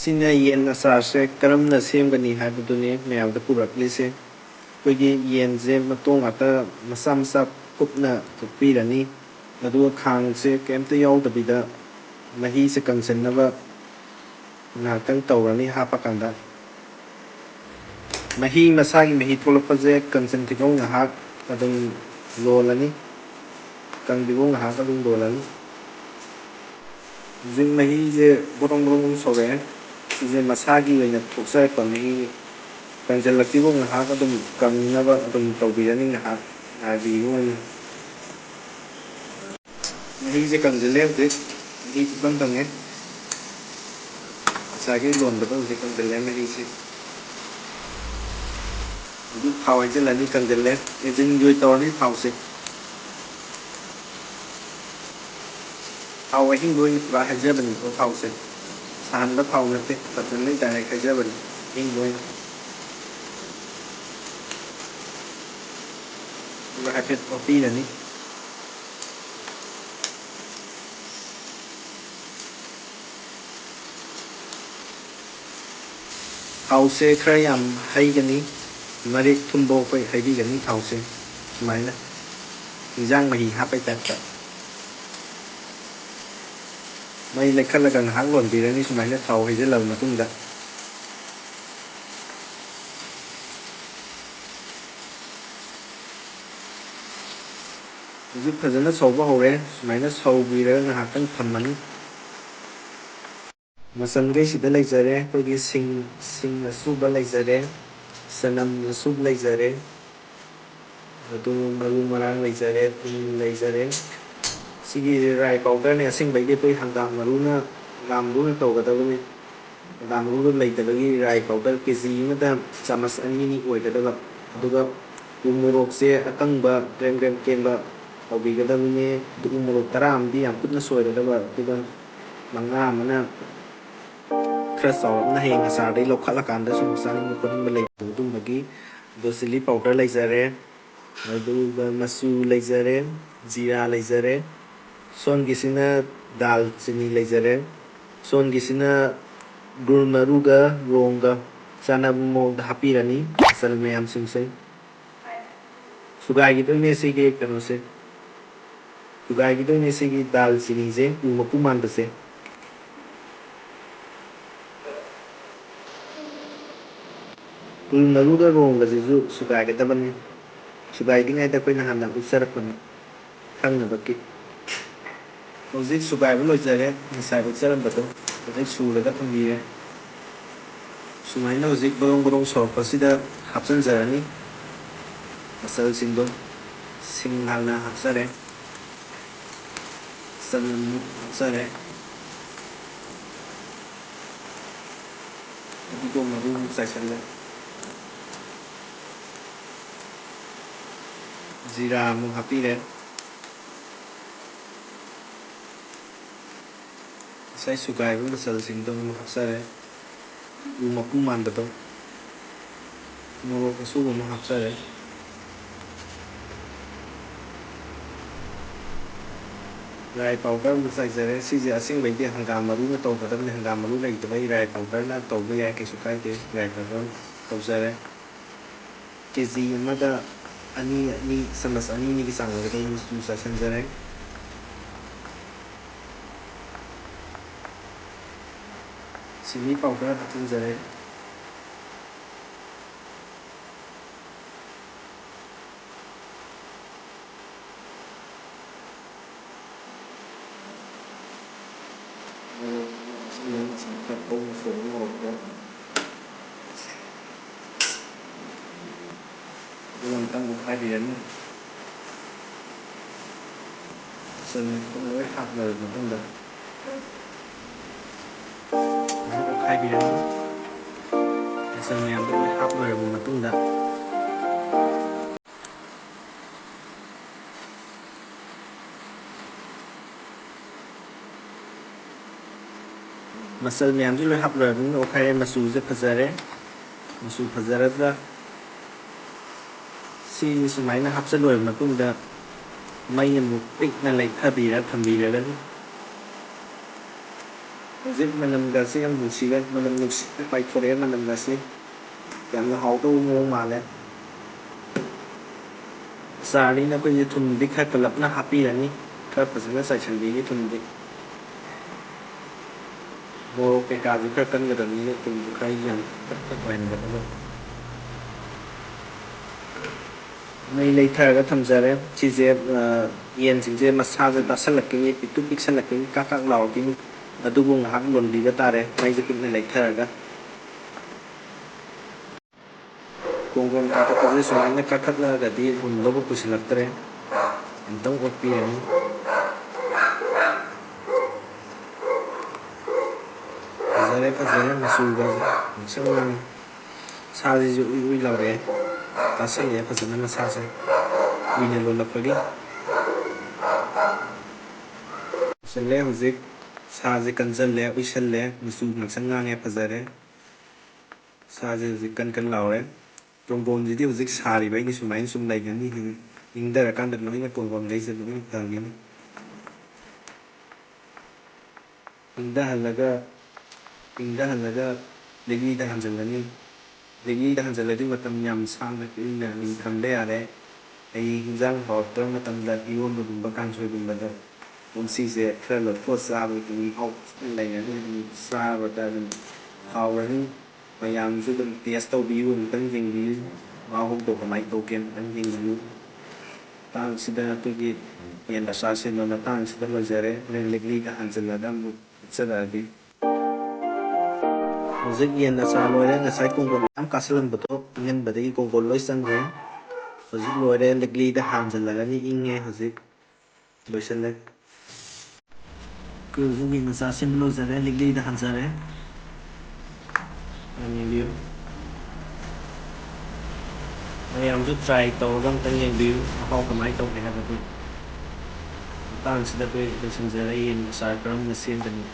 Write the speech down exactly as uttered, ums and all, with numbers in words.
ꯑꯩꯅ ꯌꯦꯟ ꯑꯆꯥꯔꯁꯦ ꯀꯔꯝꯅ ꯁꯦꯝꯒꯅꯤ ꯍꯥꯏꯕꯗꯨꯅꯤ ꯃꯌꯥꯝꯗ ꯄꯨꯔꯛꯂꯤꯁꯦ꯫ ꯑꯩꯈꯣꯏꯒꯤ ꯌꯦꯟꯁꯦ ꯃꯇꯣꯡ ꯉꯥꯛꯇ ꯃꯆꯥ ꯃꯆꯥ ꯀꯨꯞꯅ ꯀꯛꯄꯤꯔꯅꯤ꯫ ꯑꯗꯨꯒ ꯈꯥꯡꯁꯦ ꯀꯩꯝꯇ ꯌꯥꯎꯗꯕꯤꯗ ꯃꯍꯤꯁꯦ ꯀꯪꯁꯤꯟꯅꯕ ꯉꯥꯏꯍꯥꯛꯇꯪ ꯇꯧꯔꯅꯤ ꯍꯥꯞꯄꯀꯥꯟꯗ꯫ ꯃꯍꯤ ꯃꯁꯥꯒꯤ ꯃꯍꯤ ꯊꯣꯛꯂꯛꯄꯁꯦ ꯀꯪꯁꯤꯟꯈꯤꯕ ꯉꯥꯏꯍꯥꯛ ꯑꯗꯨꯝ ꯂꯣꯜꯂꯅꯤ꯫ ꯀꯪꯗ꯭ꯔꯤꯕ ꯉꯥꯏꯍꯥꯛ ꯑꯗꯨꯝ ꯂꯣꯜꯂꯅꯤ꯫ ꯍꯧꯖꯤꯛ ꯃꯍꯤꯁꯦ ꯕ꯭ꯔꯣꯡ ꯕ꯭ꯔꯣꯡ ꯁꯧꯔꯛꯑꯦ꯫ ꯁꯤꯁꯦ ꯃꯁꯥꯒꯤ ꯑꯣꯏꯅ ꯊꯣꯛꯆꯔꯛꯄ ꯃꯍꯤ꯫ ꯀꯪꯁꯤꯜꯂꯛꯇ꯭ꯔꯤꯕ ꯉꯥꯏꯍꯥꯛ ꯑꯗꯨꯝ ꯀꯪꯅꯕ ꯑꯗꯨꯝ ꯇꯧꯕꯤꯔꯅꯤ, ꯉꯥꯏꯍꯥꯛ ꯉꯥꯏꯕꯤꯕ ꯑꯣꯏꯅ꯫ ꯃꯍꯤꯁꯦ ꯀꯪꯁꯤꯜꯂꯦ ꯍꯧꯖꯤꯛ꯫ ꯃꯍꯤ ꯄꯨꯡꯀꯪ ꯀꯪꯉꯦ꯫ ꯉꯁꯥꯏꯒꯤ ꯂꯣꯟꯕꯗꯣ ꯍꯧꯖꯤꯛ ꯀꯪꯁꯤꯜꯂꯦ ꯃꯍꯤꯁꯦ꯫ ꯍꯧꯖꯤꯛ ꯊꯥꯎ ꯍꯩꯖꯤꯜꯂꯅꯤ, ꯀꯪꯁꯤꯜꯂꯦ꯫ ꯏꯟꯖꯤꯟꯒꯤ ꯑꯣꯏꯅ ꯇꯧꯔꯅꯤ ꯊꯥꯎꯁꯦ꯫ ꯊꯥꯎ ꯑꯍꯤꯡꯕ ꯑꯣꯏꯅ ꯄꯨꯔꯥ ꯍꯩꯖꯕꯅꯤꯀꯣ ꯊꯥꯎꯁꯦ꯫ ꯁꯥꯍꯟꯕ ꯊꯥꯎ ꯅꯠꯇꯦ, ꯀꯪꯁꯤꯜꯂꯦ ꯗꯥꯏꯔꯦꯛ ꯍꯩꯖꯕꯅꯤ ꯑꯍꯤꯡꯕ ꯑꯣꯏꯅ꯫ ꯑꯗꯨꯒ ꯍꯥꯏꯐꯦꯠ ꯑꯣꯠꯄꯤꯔꯅꯤ꯫ ꯊꯥꯎꯁꯦ ꯈꯔ ꯌꯥꯝ ꯍꯩꯒꯅꯤ, ꯃꯔꯤꯛ ꯊꯨꯝꯕ ꯑꯩꯈꯣꯏ ꯍꯩꯕꯤꯒꯅꯤ ꯊꯥꯎꯁꯦ ꯁꯨꯃꯥꯏꯅ, ꯏꯟꯖꯥꯡ ꯃꯍꯤ ꯍꯥꯞꯄꯩ ꯇꯥꯏꯞꯇ꯫ ꯃꯩ ꯂꯩꯈꯠꯂꯒ ꯉꯥꯏꯍꯥꯛ ꯂꯣꯟꯕꯤꯔꯅꯤ ꯁꯨꯃꯥꯏꯅ ꯊꯥꯎ ꯍꯩꯖꯤꯜꯂꯕ ꯃꯇꯨꯡꯗ꯫ ꯍꯧꯖꯤꯛ ꯐꯖꯅ ꯁꯧꯕ ꯍꯧꯔꯦ꯫ ꯁꯨꯃꯥꯏꯅ ꯁꯧꯕꯤꯔꯒ ꯉꯥꯏꯍꯥꯛꯇꯪ ꯊꯝꯃꯅꯤ꯫ ꯃꯆꯟꯈꯩꯁꯤꯗ ꯂꯩꯖꯔꯦ ꯑꯩꯈꯣꯏꯒꯤ ꯁꯤꯡ, ꯁꯤꯡ ꯑꯁꯨꯕ ꯂꯩꯖꯔꯦ, ꯆꯅꯝ ꯑꯁꯨꯕ ꯂꯩꯖꯔꯦ, ꯑꯗꯨ ꯃꯔꯨ ꯃꯔꯥꯡ ꯂꯩꯖꯔꯦ, ꯊꯨꯝ ꯂꯩꯖꯔꯦ꯫ ꯁꯤꯒꯤ ꯔꯥꯏ ꯄꯥꯎꯗꯔꯅꯦ, ꯑꯁꯦꯡꯕꯩꯗꯤ ꯑꯩꯈꯣꯏ ꯍꯪꯒꯥꯝ ꯃꯔꯨꯅ, ꯍꯪꯒꯥꯝ ꯃꯔꯨꯅ ꯇꯧꯒꯗꯕꯅꯤ꯫ ꯍꯪꯒꯥꯝ ꯃꯔꯨꯗꯣ ꯂꯩꯇꯕꯒꯤ ꯔꯥꯏ ꯄꯥꯎꯗꯔ ꯀꯦ ꯖꯤ ꯑꯃꯗ ꯆꯥꯃꯁ ꯑꯅꯤ ꯑꯅꯤ ꯑꯣꯏꯒꯗꯕ꯫ ꯑꯗꯨꯒ ꯎ ꯃꯣꯔꯣꯛꯁꯦ ꯑꯀꯪꯕ ꯒ꯭ꯔꯦꯝ ꯒ꯭ꯔꯦꯝ ꯀꯦꯟꯕ ꯇꯧꯕꯤꯒꯗꯕꯅꯦ꯫ ꯑꯗꯨ ꯎ ꯃꯣꯔꯣꯛ ꯇꯔꯥ ꯑꯃꯗꯤ ꯌꯥꯝ ꯀꯨꯞꯅ ꯁꯣꯏꯔꯒ, ꯑꯗꯨꯒ ꯃꯉꯥ ꯑꯃꯅ ꯈꯔ ꯆꯥꯎꯔꯞꯅ ꯍꯌꯦꯡ ꯑꯆꯥꯔꯗꯒꯤ ꯂꯧꯈꯠꯂꯀꯥꯟꯗ ꯁꯨꯝ ꯆꯥꯅꯤꯡꯕ ꯈꯣꯠꯅꯤꯡꯕ ꯂꯩꯕ ꯑꯗꯨꯝꯕꯒꯤ꯫ ꯑꯗꯣ ꯆꯤꯂꯤ ꯄꯥꯎꯗꯔ ꯂꯩꯖꯔꯦ, ꯑꯗꯨꯒ ꯃꯆꯨ ꯂꯩꯖꯔꯦ, ꯖꯤꯔꯥ ꯂꯩꯖꯔꯦ, ꯁꯣꯝꯒꯤꯁꯤꯅ ꯗꯥꯜ ꯆꯤꯅꯤ ꯂꯩꯖꯔꯦ, ꯁꯣꯝꯒꯤꯁꯤꯅ ꯒꯨꯜ ꯃꯔꯨꯒ ꯔꯣꯡꯒ ꯆꯥꯟꯅꯕ ꯃꯑꯣꯡꯗ ꯍꯥꯞꯄꯤꯔꯅꯤ ꯃꯆꯜ ꯃꯌꯥꯝꯁꯤꯡꯁꯦ꯫ ꯁꯨꯒꯥꯏꯒꯤꯗꯣꯏꯅꯦ ꯁꯤꯒꯤ ꯀꯩꯅꯣꯁꯦ꯫ ꯁꯨꯒꯥꯏꯒꯤꯗꯣꯏꯅꯦ ꯁꯤꯒꯤ ꯗꯥꯜ ꯆꯤꯅꯤꯁꯦ, ꯎ ꯃꯀꯨ ꯃꯥꯟꯕꯁꯦ꯫ ꯒꯨꯜ ꯃꯔꯨꯒ ꯔꯣꯡꯒꯁꯤꯁꯨ ꯁꯨꯒꯥꯏꯒꯗꯕꯅꯤ꯫ ꯁꯨꯒꯥꯏꯗ꯭ꯔꯤꯉꯩꯗ ꯑꯩꯈꯣꯏꯅ ꯍꯥꯟꯅ ꯎꯠꯆꯔꯛꯄꯅꯤ꯫ ꯈꯪꯅꯕꯒꯤ꯫ ꯍꯧꯖꯤꯛ ꯁꯨꯒꯥꯏꯕ ꯂꯣꯏꯖꯔꯦ꯫ ꯉꯁꯥꯏ ꯎꯠꯆꯔꯝꯕꯗꯣ ꯍꯧꯖꯤꯛ ꯁꯨꯔꯒ ꯊꯝꯕꯤꯔꯦ꯫ ꯁꯨꯃꯥꯏꯅ ꯍꯧꯖꯤꯛ ꯕꯔꯣꯡ ꯕꯔꯣꯡ ꯁꯧꯔꯛꯄꯁꯤꯗ ꯍꯥꯞꯆꯤꯟꯖꯔꯅꯤ ꯃꯆꯜꯁꯤꯡꯗꯣ꯫ ꯁꯤꯡ ꯍꯥꯟꯅ ꯍꯥꯞꯆꯔꯦ꯫ ꯆꯅꯝ ꯍꯥꯞꯆꯔꯦ꯫ ꯐꯗꯤꯒꯣꯝ ꯃꯔꯨ ꯆꯥꯏꯁꯤꯜꯂꯦ꯫ ꯖꯤꯔꯥ ꯑꯃꯨꯛ ꯍꯥꯞꯄꯤꯔꯦ꯫ ꯉꯁꯥꯏ ꯁꯨꯒꯥꯏꯕ ꯃꯆꯜꯁꯤꯡꯗꯣ ꯑꯃꯨꯛ ꯍꯥꯞꯆꯔꯦ꯫ ꯎ ꯃꯀꯨ ꯃꯥꯟꯕꯗꯣ꯫ ꯃꯣꯔꯣꯛ ꯑꯁꯨꯕ ꯑꯃꯨꯛ ꯍꯥꯞꯆꯔꯦ꯫ ꯔꯥꯏ ꯄꯥꯎꯗꯔ ꯑꯃꯨꯛ ꯆꯥꯏꯖꯔꯦ꯫ ꯁꯤꯁꯦ ꯑꯁꯦꯡꯕꯩꯗꯤ ꯍꯪꯒꯥꯝ ꯃꯔꯨꯅ ꯇꯧꯒꯗꯕꯅꯤ꯫ ꯍꯪꯒꯥꯝ ꯃꯔꯨ ꯂꯩꯇꯕꯩ ꯔꯥꯏ ꯄꯥꯎꯗꯔꯅ ꯇꯧꯕ ꯌꯥꯏ, ꯀꯩꯁꯨ ꯀꯥꯏꯗꯦ꯫ ꯔꯥꯏ ꯄꯥꯎꯗꯔ ꯇꯧꯖꯔꯦ꯫ ꯀꯦ ꯖꯤ ꯑꯃꯗ ꯑꯅꯤ, ꯑꯅꯤ, ꯆꯥꯃꯁ ꯑꯅꯤ ꯑꯅꯤꯒꯤ ꯆꯥꯡ ꯑꯣꯏꯒꯗꯕ ꯃꯆꯨ ꯆꯥꯏꯁꯤꯟꯖꯔꯦ꯫ Chilli powder ꯍꯥꯞꯆꯤꯟꯖꯔꯦ꯫ ꯑꯗꯨꯒ ꯑꯃꯨꯛꯇꯪ ꯑꯣꯠꯈꯥꯏꯕꯤꯔꯅꯤ꯫ ꯆꯅꯝ ꯂꯣꯏ ꯍꯥꯞꯂꯕ ꯃꯇꯨꯡꯗ, ꯑꯃꯨꯛ ꯑꯣꯠꯈꯥꯏꯕꯤꯔꯅꯤ꯫ ꯃꯆꯜ ꯃꯌꯥꯝꯗꯣ ꯂꯣꯏ ꯍꯥꯞ ꯂꯣꯏꯔꯕ ꯃꯇꯨꯡꯗ, ꯃꯆꯜ ꯃꯌꯥꯝꯁꯤ ꯂꯣꯏ ꯍꯥꯞ ꯂꯣꯏꯔꯕꯅꯤꯅ ꯑꯣꯠꯈꯥꯏꯔꯦ꯫ ꯃꯆꯨꯁꯦ ꯐꯖꯔꯦ꯫ ꯃꯆꯨ ꯐꯖꯔꯗ꯭ꯔꯥ? ꯁꯤ ꯁꯨꯃꯥꯏꯅ ꯍꯥꯞꯆꯤꯜꯂꯣꯏꯔꯕ ꯃꯇꯨꯡꯗ ꯃꯩ ꯑꯃꯨꯛ ꯄꯤꯛꯅ ꯂꯩꯊꯕꯤꯔ ꯊꯝꯕꯤꯔꯒꯅꯤ꯫ ꯍꯧꯖꯤꯛ ꯃꯅꯝꯒꯁꯦ ꯌꯥꯝ ꯅꯨꯡꯁꯤꯔꯦ, ꯃꯅꯝ ꯅꯨꯡꯁꯤꯠ ꯄꯥꯏꯊꯣꯔꯛꯑꯦ ꯃꯅꯝꯒꯁꯦ꯫ ꯌꯥꯝꯅ ꯍꯥꯎꯗꯧꯕ ꯃꯑꯣꯡ ꯃꯥꯜꯂꯦ꯫ ꯑꯆꯥꯔꯅꯤꯅ ꯑꯩꯈꯣꯏꯁꯦ ꯊꯨꯝꯗꯤ ꯈꯔ ꯀꯜꯂꯞꯅ ꯍꯥꯞꯄꯤꯔꯅꯤ, ꯈꯔ ꯐꯖꯅ ꯆꯥꯏꯁꯤꯟꯕꯤꯅꯤ ꯊꯨꯝꯗꯤ꯫ ꯃꯣꯔꯣꯛ ꯀꯩꯀꯥꯁꯨ ꯈꯔ ꯀꯟꯒꯗꯕꯅꯤꯅ ꯊꯨꯝꯁꯨ ꯈꯔ ꯌꯥꯝ ꯑꯣꯏꯍꯟꯒꯗꯕꯅꯤ꯫ ꯃꯩ ꯂꯩꯊꯔꯒ ꯊꯝꯖꯔꯦ꯫ ꯁꯤꯁꯦ, ꯑ, ꯌꯦꯟꯁꯤꯡꯁꯦ ꯃꯁꯥꯁꯦ ꯇꯥꯁꯜꯂꯛꯈꯤꯅꯤ, ꯄꯤꯛꯇꯨ ꯄꯤꯛꯁꯜꯂꯛꯈꯤꯅꯤ, ꯀꯥꯛ ꯀꯥꯛ ꯂꯥꯎꯔꯛꯈꯤꯅꯤ꯫ ꯑꯗꯨꯕꯨ ꯉꯥꯏꯍꯥꯛ ꯂꯣꯟꯕꯤꯕ ꯇꯥꯔꯦ, ꯃꯩꯁꯦ ꯄꯤꯛꯅ ꯂꯩꯊꯔꯒ꯫ ꯀꯣꯡꯒꯣꯟ ꯀꯥꯊꯣꯛꯄꯁꯦ ꯁꯨꯃꯥꯏꯅ ꯀꯥꯈꯠꯂꯛꯑꯒꯗꯤ ꯃꯨꯟꯕꯕꯨ ꯀꯨꯏꯁꯤꯜꯂꯛꯇ꯭ꯔꯦ꯫ ꯑꯝꯇꯪ ꯑꯣꯠꯄꯤꯔꯅꯤ꯫ ꯐꯖꯔꯦ, ꯐꯖꯔꯦ, ꯃꯆꯨꯒ ꯉꯥꯡꯁꯪ ꯉꯥꯡꯉꯤ꯫ ꯁꯥꯁꯤꯁꯨ ꯎꯏ ꯎꯏ ꯂꯥꯎꯔꯛꯑꯦ꯫ ꯇꯥꯁꯜꯂꯛꯑꯦ ꯐꯖꯅ ꯃꯁꯥꯁꯦ꯫ ꯀꯨꯏꯅ ꯂꯣꯜꯂꯛꯄꯒꯤ꯫ ꯂꯣꯏꯁꯤꯜꯂꯦ ꯍꯧꯖꯤꯛ꯫ ꯁꯥꯁꯦ ꯀꯟꯖꯜꯂꯦ, ꯎꯏꯁꯜꯂꯦ, ꯃꯆꯨ ꯉꯥꯡꯁꯪ ꯉꯥꯡꯉꯦ, ꯐꯖꯔꯦ꯫ ꯁꯥꯁꯦ ꯍꯧꯖꯤꯛ ꯀꯟ ꯀꯟ ꯂꯥꯎꯔꯦ꯫ ꯀꯣꯡꯒꯣꯟꯁꯤꯗꯤ ꯍꯧꯖꯤꯛ ꯁꯥꯔꯤꯕꯩꯅꯤ ꯁꯨꯃꯥꯏꯅ ꯁꯨꯝ ꯂꯩꯒꯅꯤ꯫ ꯏꯪꯊꯔꯀꯥꯟꯗ ꯂꯣꯏꯅ ꯀꯣꯡꯒꯣꯟꯈꯩꯁꯦ ꯂꯣꯏꯅ ꯐꯪꯒꯅꯤ꯫ ꯏꯪꯊꯍꯜꯂꯒ, ꯏꯪꯊꯍꯜꯂꯒ ꯂꯤꯛꯂꯤꯗ ꯍꯥꯟꯖꯜꯂꯅꯤ꯫ ꯂꯤꯛꯂꯤꯗ ꯍꯥꯟꯖꯜꯂꯗꯤ ꯃꯇꯝ ꯌꯥꯝ ꯁꯥꯡꯅ ꯀꯨꯏꯅ ꯑꯗꯨꯝ ꯊꯝꯕ ꯌꯥꯔꯦ꯫ ꯑꯩ ꯍꯤꯟꯖꯥꯡ ꯍꯥꯎꯔꯛꯇꯕ ꯃꯇꯝꯗ ꯏꯔꯣꯟꯕꯒꯨꯝꯕ ꯀꯥꯡꯁꯣꯏꯒꯨꯝꯕꯗ ꯁꯤꯁꯦ ꯈꯔ ꯂꯧꯊꯣꯛꯑ ꯆꯥꯕꯒꯤ ꯃꯍꯥꯎ ꯐꯖꯅ ꯂꯩꯔꯅꯤ꯫ ꯑꯗꯨꯝ ꯆꯥꯕꯗ ꯑꯗꯨꯝ ꯍꯥꯎꯔꯅꯤ꯫ ꯃꯌꯥꯝꯁꯨ ꯑꯗꯨꯝ ꯇꯦꯁ ꯇꯧꯕꯤꯌꯨ, ꯑꯃꯨꯛꯇꯪ ꯌꯦꯡꯕꯤꯌꯨ꯫ ꯃꯍꯥꯎꯗꯣ ꯀꯃꯥꯏꯅ ꯇꯧꯒꯦ ꯑꯃꯨꯛꯇꯪ ꯌꯦꯡꯕꯤꯌꯨ꯫ ꯃꯇꯥꯡꯁꯤꯗ ꯑꯩꯈꯣꯏꯒꯤ ꯌꯦꯟ ꯑꯆꯥꯔ ꯁꯦꯝꯕ ꯃꯇꯥꯡꯁꯤꯗ ꯂꯣꯏꯖꯔꯦ꯫ ꯍꯣꯔꯦꯟ ꯂꯤꯛꯂꯤꯗ ꯍꯥꯟꯖꯜꯂꯒ ꯑꯃꯨꯛ ꯎꯠꯆꯔꯛꯑꯒꯦ꯫ ꯍꯧꯖꯤꯛ ꯌꯦꯟ ꯑꯆꯥꯔ ꯂꯣꯏꯔꯦ꯫ ꯉꯁꯥꯏ ꯀꯣꯡꯒꯣꯟ ꯃꯌꯥꯝ ꯀꯥꯁꯜꯂꯝꯕꯗꯣ ꯏꯪꯍꯟꯕꯗꯒꯤ ꯀꯣꯡꯒꯣꯟ ꯂꯣꯏ ꯆꯪꯈ꯭ꯔꯦ꯫ ꯍꯧꯖꯤꯛ ꯂꯣꯏꯔꯦ꯫ ꯂꯤꯛꯂꯤꯗ ꯍꯥꯟꯖꯜꯂꯒꯅꯤ꯫ ꯏꯪꯉꯦ ꯍꯧꯖꯤꯛ꯫ ꯂꯣꯏꯁꯤꯜꯂꯦ꯫ ꯑꯩꯈꯣꯏ ꯍꯧꯖꯤꯛ ꯌꯦꯟ ꯃꯆꯥ ꯁꯦꯝꯕ ꯂꯣꯏꯖꯔꯦ, ꯂꯤꯛꯂꯤꯗ ꯍꯥꯟꯖꯔꯦ꯫ ꯌꯦꯡꯕꯤꯌꯨ꯫ ꯃꯌꯥꯝꯁꯨ ꯇ꯭ꯔꯥꯏ ꯇꯧꯔꯒ ꯑꯝꯇꯪ ꯌꯦꯡꯕꯤꯌꯨ, ꯃꯍꯥꯎ ꯀꯃꯥꯏꯅ ꯇꯧꯒꯦ ꯍꯥꯏꯕꯗꯨ꯫ ꯃꯇꯥꯡꯁꯤꯗ ꯑꯩꯈꯣꯏ ꯂꯣꯏꯁꯤꯟꯖꯔꯦ, ꯌꯦꯟ ꯃꯆꯥ ꯀꯔꯝꯅ ꯁꯦꯝꯒꯅꯤ꯫